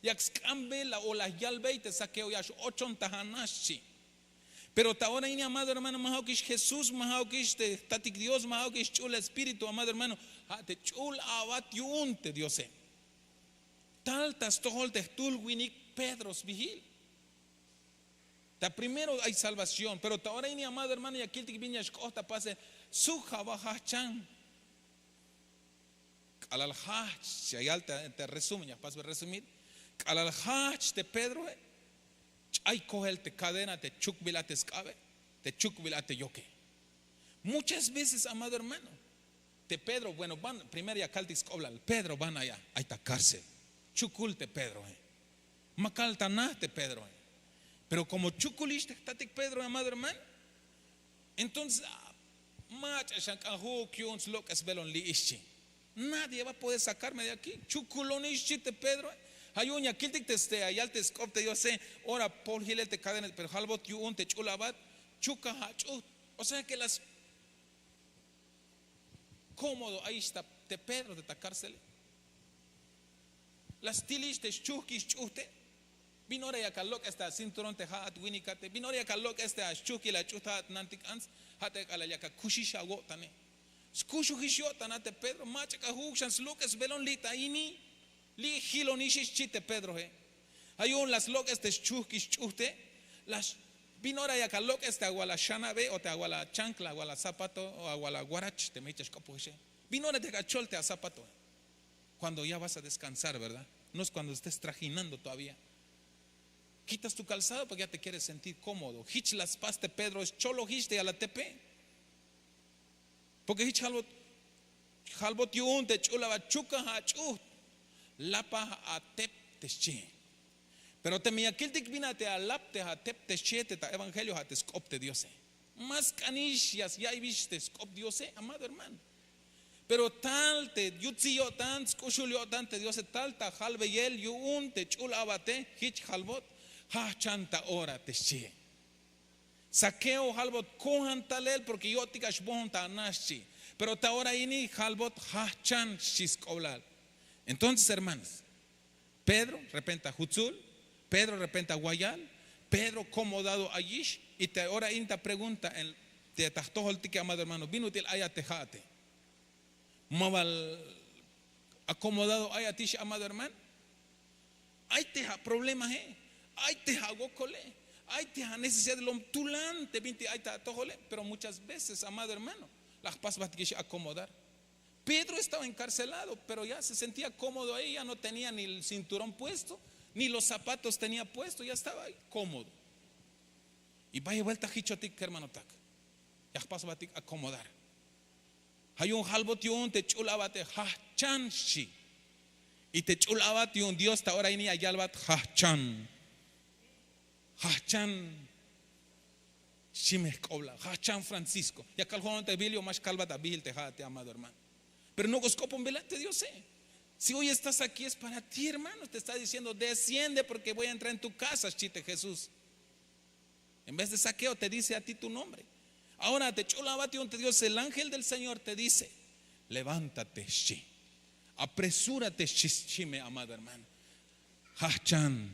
Yak sk'anbe la o la yalbey te Zaqueo, ya x-ochon ta jna', xchi. Pero ta ora ini, amado hermano, ma ja'ukix Jesús, ma ja'ukix te jtatik Dios, ma ja'ukix ch'ul espíritu, amado hermano. Ja' te ch'ul abat yu'un te Diose. Tal ta stojol te jtul winik Pedro sbijil. Ta primero ay salvación, pero ta ora ini, amado hermano, ya kiltik bin ya xk'oht ta pasel. Sujaba, jajchan. K'alal jajch, ya yal te resumen, ya jpasbe resumir. K'alal jajch te Pedroe, ch'ay kojel te cadena te chukbil a te sk'abe, te chukbil a te yoke. Muchas veces, amado hermano, te Pedro, bueno, primero ya kaltik sk'oblal, Pedro, ban allá, ay ta cárcel. Chukul te Pedroe. Ma kal ta na te Pedroe. Pero como chukulix te jtatik Pedro, amado hermano, entonces, ah, mach'a xan k'an ju'uk yu'un slok'esbelon li'i, xchi. Nadie va a poder sacarme de aquí. Chukulonix, xchi te Pedroe. Ja' yu'un ya kiltik te, este, ya yal te sk'op te Diose, ora pol jilel te cadena, pero jalbot yu'un te ch'ul abat, chukaj ach'ujt. O sea que las cómodo ayix ta te Pedro te ta cárcele. La stilix te xchujkil xch'ujte. Bin ora yak alok'es te acinturón te ja'at winikate? Bin ora yak alok'es te axchujkil ach'ujt ja'at nantik ants? Ja' te k'alal yak akuxix awo'tane. Skuxujix yo'tan a te Pedro, mach'a k'an ju'uk xan slok'esbelon li' ta ini. Li' jilonix, xchi te Pedroe. Ja' yu'un la slok'es te xchujkil xch'ujte. Bin ora yak alok'es te awal axanabe o te awal achancla, awal azapato o awal awarach, teme jich ya xk'opojexe. Bin ora te yak achol te azapatoe? Cuando ya vas a descansar, ¿verdad? No es cuando estés trajinando todavía. Quitas tu calzado porque ya te quieres sentir cómodo. Jich la spas te Pedro, scholojix te yal atepe. Porque jich jalbot, jalbot yu'un te ch'ul abat, chukaj ach'ujt, lapaj atep, te xchi. Pero teme ya kiltik bin a te alap te atep te xchi te ta evangelio, ja' te sk'op te Diose. Ma sk'anix ya ya'iybix te sk'op Diose, amado hermano. Pero tal te yutsil yo'tan, sk'uxul yo'tan te Diose, tal ta jalbeyel yu'un te ch'ul abate, jich jalbot, jajchan ta ora, te xchie. Saqueo jalbot kojan talel porke yo'tik a xbohon ta ana xchi. Pero ta ora ini jalbot jajchan xchi sk'oblal. Entonces, hermanos, Pedro repenta jutzul, Pedro repenta wayal, Pedro komodado ayix. Y ta ora ini ta pregunta, ta jtojoltike, amado hermano, bin ut'il ayat te ja'ate? Ma bal akomodado ayatix, amado hermano? Ay te ja' problemae, ay te ja' wokole, ay te ja' necesidad lom tulan te bintik ay ta atojole. Pero muchas veces, amado hermano, la jpas jbatikix akomodar. Pedro estaba encarcelado, pero ya se sentía cómodo ahí, ya no tenía ni el cinturón puesto, ni los zapatos tenía puesto, ya estaba ahí cómodo. Y bayel buelta jichotik, kermanotak, ya jpas jbatik akomodar. Ja' yu'un jalbot yu'un te ch'ul abate, jajchan xchi. Y te ch'ul abat yu'un Dios ta ora ini ya yalbat, jajchan. Jajchan. Xchi me jk'oblal, jajchan Francisco. Ya kaljon te Bilio, ma xkalbat abihil te ja'ate, amado hermano. Pero nok'o sk'oponbilat te Diose. Si hoy estás aquí es para ti, hermano. Te está diciendo, desciende porque voy a entrar en tu casa, xchi te Jesús. En vez de Saqueo, te dice a ti tu nombre. Ahora te ch'ul abat yu'un te Dios, el ángel del Señor te dice, levántate xchi. Apresúrate xchi, xchi me, amado hermano. Jajchan.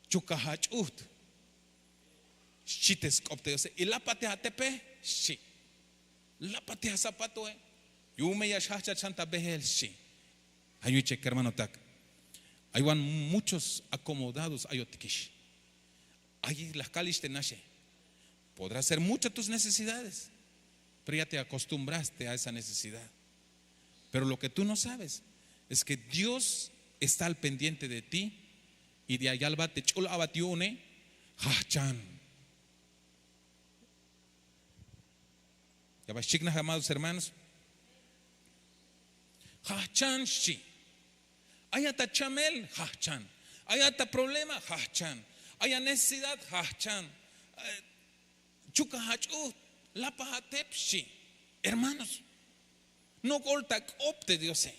Chuka ach'ujt, xchi te sk'op te Diose. Y lapatej atepe, xchi. Lapatej azapatoe. Yu'un me ya xjajchat xan ta behel, xchi. Ja' yu'un che, kermanotak, ay wan muchos acomodados ayotikix. Ay, la jkalix te naxe. Podrá ser muchas tus necesidades, pero ya te acostumbraste a esa necesidad. Pero lo que tú no sabes es que Dios está al pendiente de ti. Y ya yalbat te ch'ul abat yu'une, jajchan. Ya bal xchiknaj, amados hermanos? Jajchan, xchi. Ayat ta chamel, jajchan. Ayat ta problema, jajchan. Ayat necesidad, jajchan. Eh, chuka ach'ujt, lapaj atep, xchi. Hermanos, nok'ol ta k'op te Diose.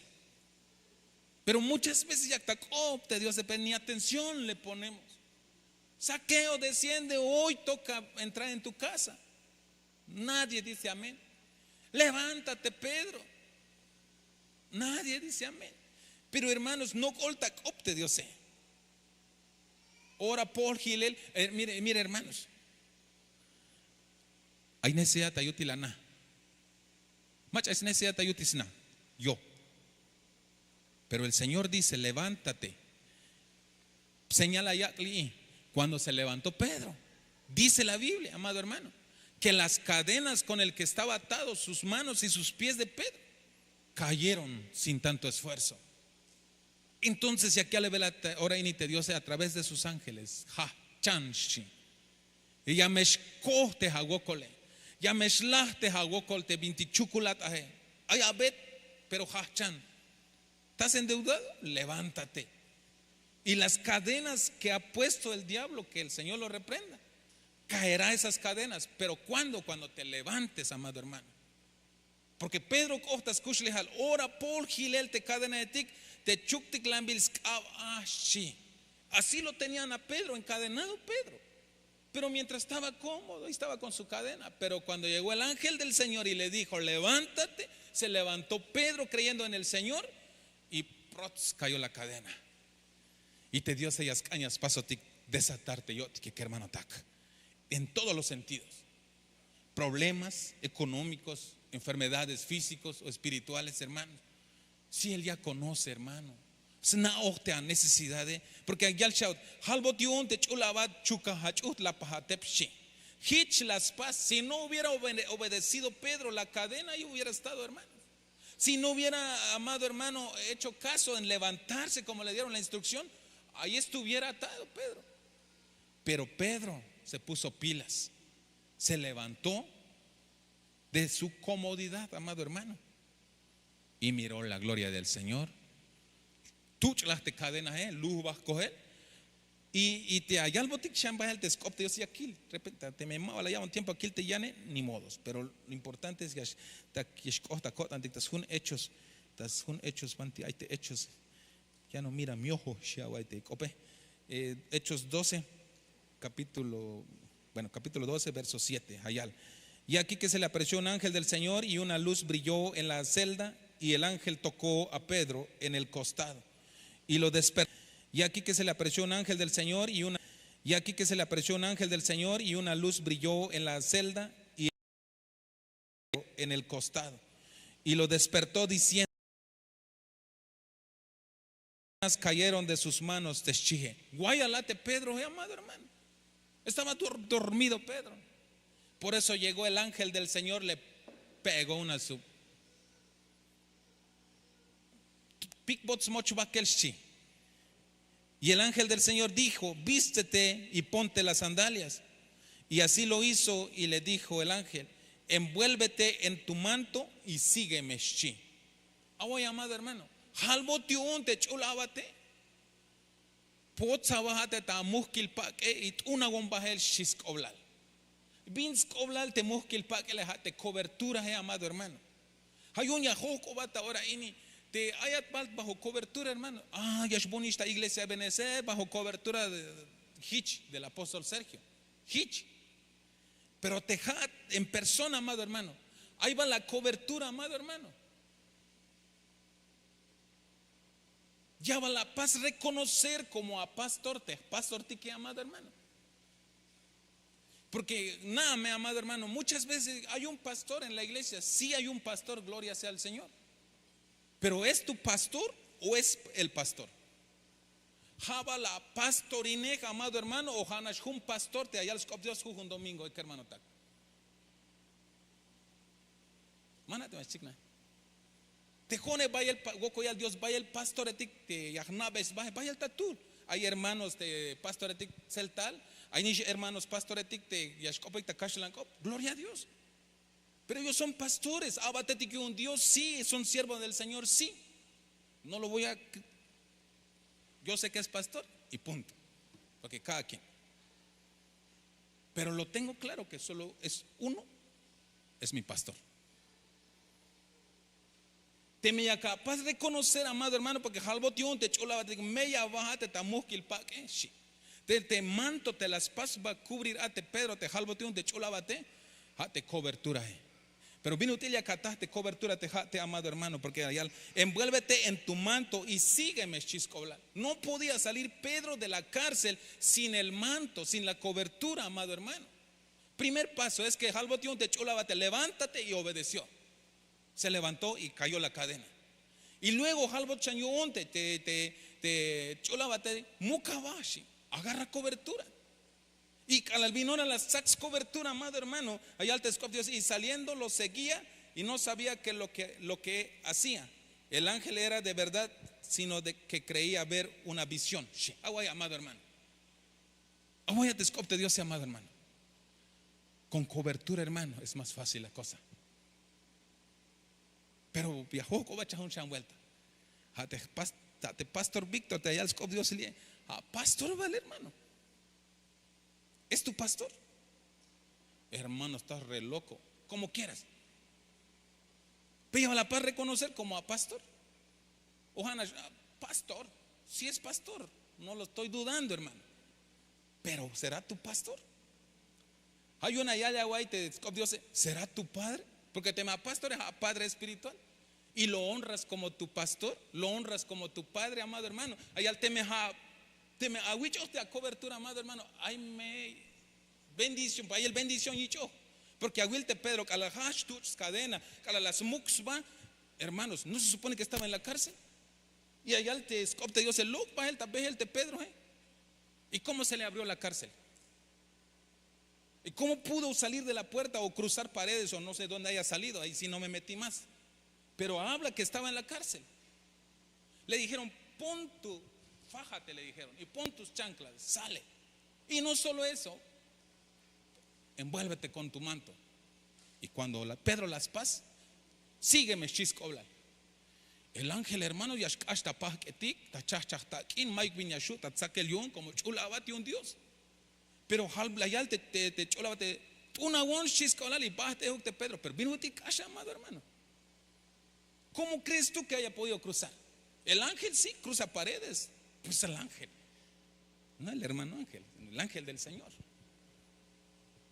Pero muchas veces yak ta k'op te Diose, pero ni atención le ponemos. Saqueo, desciende, hoy toca entrar en tu casa. Nadie dice amén. Levántate, Pedro. Nadie dice amén. Pero, hermanos, nok'ol ta k'op te Diose. Ora pol jilel, eh, mire, mire, hermanos. Ay necesidad ta yutil ana. Mach'a ay necesidad ta yutil sna. Yo. Pero el Señor dice, levántate. Señal la yak' li'i. Cuando se levantó Pedro, dice la Biblia, amado hermano, que las cadenas con el que estaba atado sus manos y sus pies de Pedro cayeron sin tanto esfuerzo. Entonces ya que ora ini te Diose a través de sus ángeles, jajchan, xchi. Y ya me xkoj te awokole, ya me xlaj te awokol te bintik chukulat ae. Ay abet, pero jajchan. ¿Estás endeudado? Levántate. Y las cadenas que ha puesto el diablo, que el Señor lo reprenda, caerá esas cadenas. Pero ¿cuándo? Cuando te levantes, amado hermano. Porque Pedro k'ot ta skuxlejal, ora pol jilel te cadenaetik, te chuktiklanbil sk'ab a, xchi. Así lo tenían a Pedro, encadenado Pedro. Pero mientras estaba cómodo, estaba con su cadena. Pero cuando llegó el ángel del Señor y le dijo, levántate, se levantó Pedro creyendo en el Señor y prots, cayó la cadena. Y te dio ese ya sk'an ya spasotik desatarte yo'tik, kermanotak, en todos los sentidos. Problemas económicos, enfermedades físicos o espirituales, hermanos. Si él ya conoce, hermano. Sna'oj te anecesidade. Porque yal xaut, jalbot yu'un te ch'ul abat, chuka ach'ujt, lapaj atep, xchi. Jich la spas, si no hubiera obede- obedecido Pedro, la cadena ahí hubiera estado, hermano. Si no hubiera, amado hermano, hecho caso en levantarse como le dieron la instrucción, ahí estuviera atado Pedro. Pero Pedro se puso pilas, se levantó de su comodidad, amado hermano, y miró la gloria del Señor. Tuch'laj te cadenae, lujbaj kojel. Y, y te ayalbotik xan bahel te sk'op te Dios ya kil. Repente, teme ma bal la ya'bon tiempo akil te yane, ni modos. Pero lo importante es ya x- ta ya xk'ot ta ko'tantik ta sjun Hechos, ta sjun Hechos, banti ay te Hechos. Ya no mira mi ojo, xi awa'y te k'ope. Eh, Hechos doce. Capítulo, bueno, capítulo doce, verso siete, ayal. Y aquí que se le apareció un ángel del Señor y una luz brilló en la celda y el ángel tocó a Pedro en el costado y lo despertó. Y aquí que se le apareció un ángel del Señor y una, y aquí que se le apareció un ángel del Señor y una luz brilló en la celda y en el costado y lo despertó diciendo, cayeron de sus manos, te xchihe. Guayala te Pedro, eh, amado hermano. Estaba dor- dormido Pedro. Por eso llegó el ángel del Señor, le pegó una su pikbot smoch bakel xchi. Y el ángel del Señor dijo, vístete y ponte las sandalias. Y así lo hizo y le dijo el ángel, envuélvete en tu manto y sígueme xchi. Away, amado hermano, halbot yu'un te ch'ul abate. Potsa baja te ta mujkil pak'e y t'unawon bajel xchi sk'oblal. Bin sk'oblal te mujkil pak'ele, ja' te cobertura, eh, amado hermano. Ja' yu'un ya jojk'obat ta ora ini te ayat bal bajo cobertura, hermano. Ah, ya xbunix ta iglesia Ebenezer bajo cobertura de, jich, del apóstol Sergio. Jich. Pero te ja'at en persona, amado hermano, ahí va la cobertura, amado hermano. Ya va la paz reconocer como a pastor, te pastor tiki, amado hermano. Porque nada, mi amado hermano, muchas veces hay un pastor en la iglesia, sí hay un pastor, gloria sea al Señor. Pero ¿es tu pastor o es el pastor? Ja' ba la pastorinej, amado hermano, o ja' nax jun pastor te ya yal sk'op Dios jujun domingo, eh, kermanotak. Mana te ma xchiknaj. Te jo'one bayel pa- wokol yal Dios, bayel pastoretik te ya jna'bey sba, bayel ta tul. Ay hermanos te pastoretik tzel tal, ay nix hermanos pastoretik te ya xk'opik ta kaxlan k'op. Gloria a Dios. Pero ellos son pastores, abatetik yu'un Dios, sí, son siervos del Señor, sí. No lo voy a, yo sé que es pastor y punto. Porque cada quien. Pero lo tengo claro que solo es uno, es mi pastor. Teme ya capaz reconocer, amado hermano, porque halbot yu'un te ch'ul abatetik, me ya baja te ta mujkil pak'e, xchi. Te, te manto te la spas ba cubrir a te Pedro, te halbot yu'un te ch'ul abate, ja' te cobertura, eh. Pero bin ut'il ya kataj te cobertura te ja' te, amado hermano, porque ya yal, envuélvete en tu manto y sígueme, xchi sk'oblal. No podía salir Pedro de la cárcel sin el manto, sin la cobertura, amado hermano. Primer paso es que halbot yu'un te ch'ul abate, levántate, y obedeció. Se levantó y cayó la cadena. Y luego halbot xan yu'un te, te, te, te ch'ul abate, muka ba, xchi, agarra cobertura. Y k'alal bin ora la stsak scobertura, amado hermano, ya yal te sk'op Dios, y saliendo lo seguía y no sabía que lo que, lo que hacía. El ángel era de verdad, sino de que creía ver una visión. Xchi, away, amado hermano. Away a te sk'op te Dios, amado hermano. Con cobertura, hermano, es más fácil la cosa. Pero ya jojk'obat chajun xan vuelta. Ja' te pas- ja' te pastor Víctor te ya yal sk'op Dios li'e, ja' pastor bal, hermano. ¿Es tu pastor? Hermano, estás re loco. Como quieras. Pero ya la paz reconocer como a pastor. O ja' nax, ah, pastor. Si es pastor, no lo estoy dudando, hermano. Pero ¿será tu pastor? Ja' yu'un ya yal away te sk'op Diose, ¿será tu padre? Porque teme a pastore, ja' padre espiritual. Y lo honras como tu pastor, lo honras como tu padre, amado hermano. Ya yal teme ja', teme awich'oj te a cobertura, amado hermano. Ay, me bendición, bayel bendición yich'oj. Porque awil te Pedro, k'alal jajch tuch' scadena, k'alal la smuk sba, hermanos, ¿no se supone que estaba en la cárcel? Y ya yal te sk'op te Diose, lok' bajel ta bejel te Pedroe. ¿Y cómo se le abrió la cárcel? ¿Y cómo pudo salir de la puerta o cruzar paredes o no sé dónde haya salido? Ahí sí no me metí más. Pero habla que estaba en la cárcel. Le dijeron, pon tu, fájate, le dijeron, y pon tus chanclas, sale. Y no solo eso, envuélvete con tu manto. Y cuando la- Pedro las pas, sígueme, xchi sk'oblal. El ángel, hermano, ya xk'ax ta pajk'etik, ta chajchaj tak'in, mayuk bin ya xu' ta tsakel yu'un, como ch'ul abat yu'un Dios. Pero ja' la yal te, te, te ch'ul abat te, t'unawon, xchi sk'oblal, y bajt'ejuk te Pedro. Pero bin ut'il k'ax, amado hermano. ¿Cómo crees tú que haya podido cruzar? El ángel sí cruza paredes, pues el ángel. No el hermano ángel, el ángel del Señor.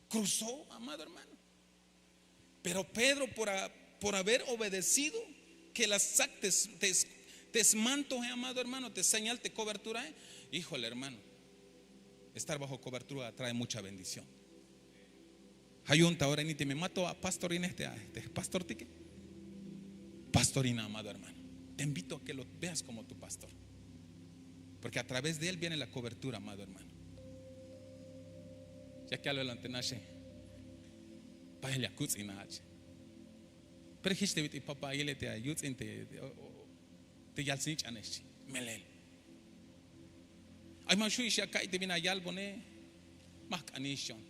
Cruzó, amado hermano. Pero Pedro, por, a- por haber obedecido, que la sac te, te, te esmanto, eh, amado hermano, te señal, te cobertura, eh. Híjole, hermano, estar bajo cobertura trae mucha bendición. Hay un ahora ni te me mato a pastorine este, a este pastor tique. Pastorina, amado hermano, te invito a que lo veas como tu pastor. Porque a través de él viene la cobertura, amado hermano. Ya que algo lo antenaje. Paya le acutz'in a h. Pero hich te vit y papá y le te ayutz'in te te yal snich'anex chi melel. Ay ma xu' ix ya ka'y te bin ayalbone. Majk'anix yon.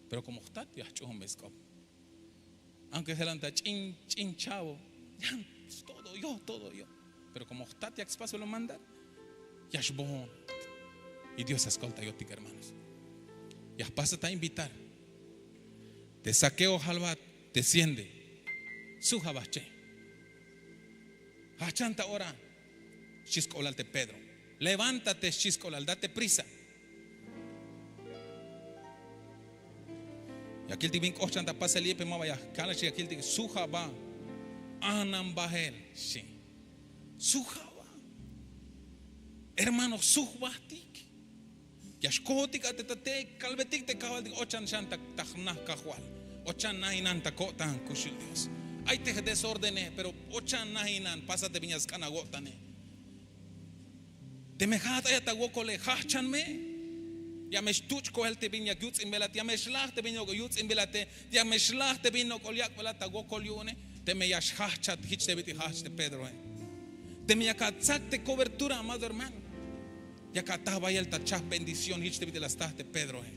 Pero como jtat ya jch'uhunbe sk'op. Aunque jelan ta ch'in ch'in chavo, yan, todo yo, todo yo. Pero como jtat ya spasbelo mandar, ya xbohon. Y Dios ya skoltayotik, hermanos. Ya jpasa ta invitar. Te Zaqueo, jalbat, desciende. Suja bahche. Jajchan ta ora. Xchi sk'oblal te Pedro. Levántate, xchi sk'oblal, date prisa. Ya kiltik bin k'ohchan ta pasel yipe, ma ba ya kalal, xchi, ya kiltik suja ba. Anan bahel, xchi. Suja ba. Hermano, suj bahtik. Ya xkohotik a te tate, kalbetik te kajwaltik, ochan xan ta, ta jna kajwal. Ochan najinan ta ko'tan, kuxul Dios. Ay te desórdenej, pero ochan najinan, pasa te bin ya sk'an awo'tane. Teme jajat ayat awokole, jajchan me. Ya me xtuch' kohel te bin ya yuts'inbelat, ya me xlaj te bin yuts'inbelate, ya me xlaj te bin nok'ol yak'belat awokol yu'une. Teme ya xjajchat, jich te bit'il jajch te Pedroe. Teme yak atsak te cobertura, amado hermano. Yak ataj bayel ta chahp bendición, jich te bit'il la staj te Pedroe.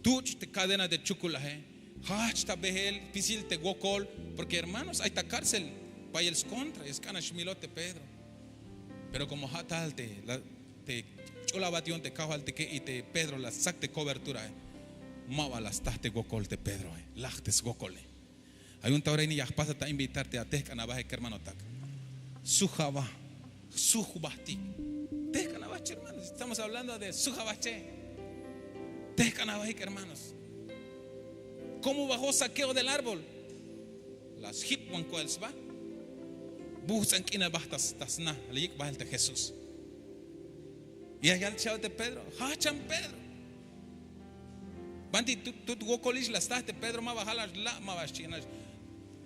Tuch' te cadena te chukulaje. Jajch ta behel, spisil te wokol, porque hermanos, ay ta cárcel bayel scontra, ya sk'an nax milot te Pedro. Pero como ja' tal te, la, te ch'ul abat yu'un te kajwaltike y te Pedro la stsak te coberturae, ma ba la staj te wokol te Pedroe, laj te swokole. Ay un ta ora ini ya jpasat ta invitarte a tehk'an abaje kermanotak. Suj aba, suj bahtik. Tehk'an abahche, hermanos. Estamos hablando de suj abahche. Tehk'an abahik, hermanos. ¿Cómo bajó Zaqueo del árbol? La sjipwan koel sba. Bujts'an k'inal baj ta, ta sna, la yik' bahel te Jesús. Y ya yal cha'be te Pedro, jajchan Pedro. Banti tut, tut wokolix la staj te Pedro, ma ba jalax la', ma ba xchi'nax.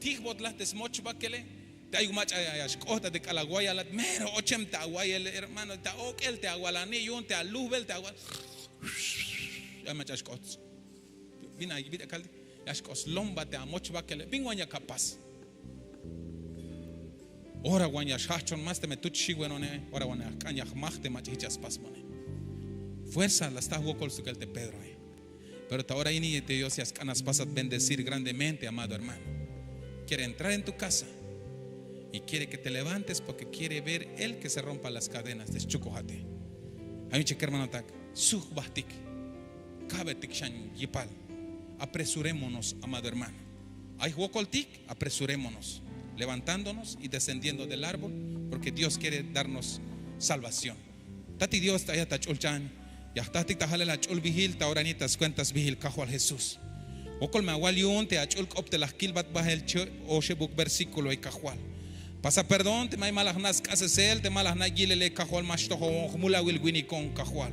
Tijbot la te smoch bakele. Te ay mach'a ya xk'oht ta te k'alal awayalat, mero ochem te awayel, hermano, ta ok'el te awalani yu'un te alujbel te awal. Ay mach'a xk'oht. Bin ay bit'il kaltik, ya xk'oslomba te amoch bakele. Bin wan yak apas. Ora wan ya xjajchon más teme tuch xiwenone, ora wan ya jk'an ya jmaj te mach'a jich ya spasbone. Fuerza la staj wokol stukel te Pedroe. Pero ta ora ini te Dios ya sk'an spasat bendecir grandemente, amado hermano. Quiere entrar en tu casa y quiere que te levantes porque quiere ver él que se rompa las cadenas te schukojate. Ay un chik hermanotak, suj bahtik. Kabetik xan yipal. Apresurémonos, amado hermano. Ay jwokoltik, apresurémonos, levantándonos y descendiendo del árbol, porque Dios quiere darnos salvación. Tati Dios, ta ayat ta ch'ulchan, ya jtatik ta jalel ach'ul bijil, ta ora ini ta skuenta sbijil Kajwal Jesús. Wokol me awal yu'un te ach'ul k'op te la jkilbat bahel che' oxebuk versíkuloe, Kajwal. Pasa perdón teme ay ma la jna' sk'asesel, te ma la jna' yilele, Kajwal, ma xtojobon jmulawil winikon, Kajwal.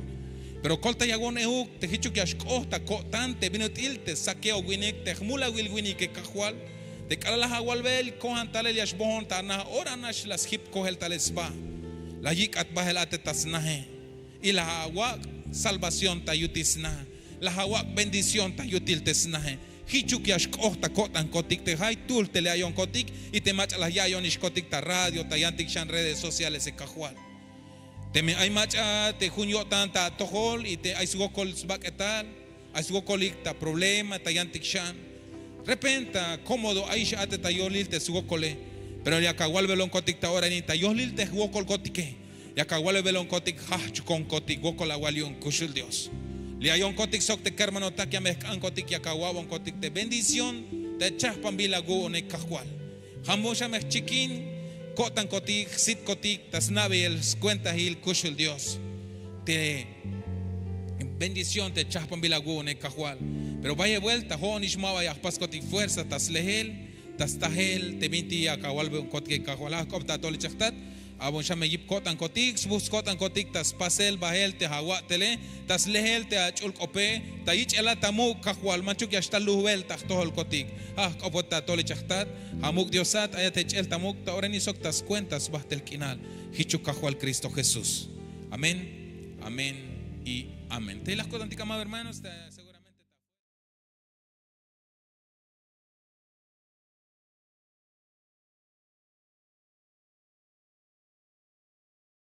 Pero koltayawon euk te jichuk ya xk'oht ta ko'tan te bin ut'il te Zaqueo winik, te jmulawil winike, Kajwal. Te k'alal laj awalbel kojan talel ya xbohon ta na, ora nax la sjip kojel talel sba. La yik'at bahel a te ta snaje. Y la awak' salvación ta yutil sna. La awak' bendición ta yutil te snaje. Jichuk ya xk'oht ta ko'tankotik te jaytuhl te le ayonkotik y te mach'a la ya'yonixkotik ta radio, ta yantik xan redes socialese, Kajwal. Teme ay mach'a te jun yo'tan ta atojol y te ay swokol sbak'etal, ay swokolik ta problema, ta yantik xan. Repenta cómodo ayix a te ta yolil te swokole. Pero yak awalbelonkotik ta ora ini ta yolil te jwokolkotike. Yak awalbelonkotik, jajchkonkotik, wokol awal yu'un, kuxul Dios. Le ayonkotik sok te kermanotak ya me jk'ankotik, yak awa'bonkotik te bendición te chajpanbil awu'une, Kajwal. Jambon xan me jchikin ko'tankotik, jsitkotik ta sna'beyel skuentahil, kuxul Dios. te bendición te chahpanbil awu'une kajwal. Pero bayel buelta jo'onix ma ba ya jpaskotik fuerza ta slehel, ta stajel te bintik ya kawalbeyonkotik kajwal. Ajk'op ta atol ich ajtat, abon xa me yip ko'tankotik, sbuj sko'tankotik ta spasel bahel te awa'tele, ta slehel te ach'ul k'ope, ta yich'elat ta muk' kajwal, manchuk ya xtal luhbel ta jtojolkotik. Ajk'opot ta atol ich ajtat, amuk' Diosat, ayat ech'el ta muk', ta oreni sok ta skuenta sbajtel k'inal. Jichuk kajwal Cristo Jesús. Amén. Amén y amén. Tey la jko'tantik amado hermanos.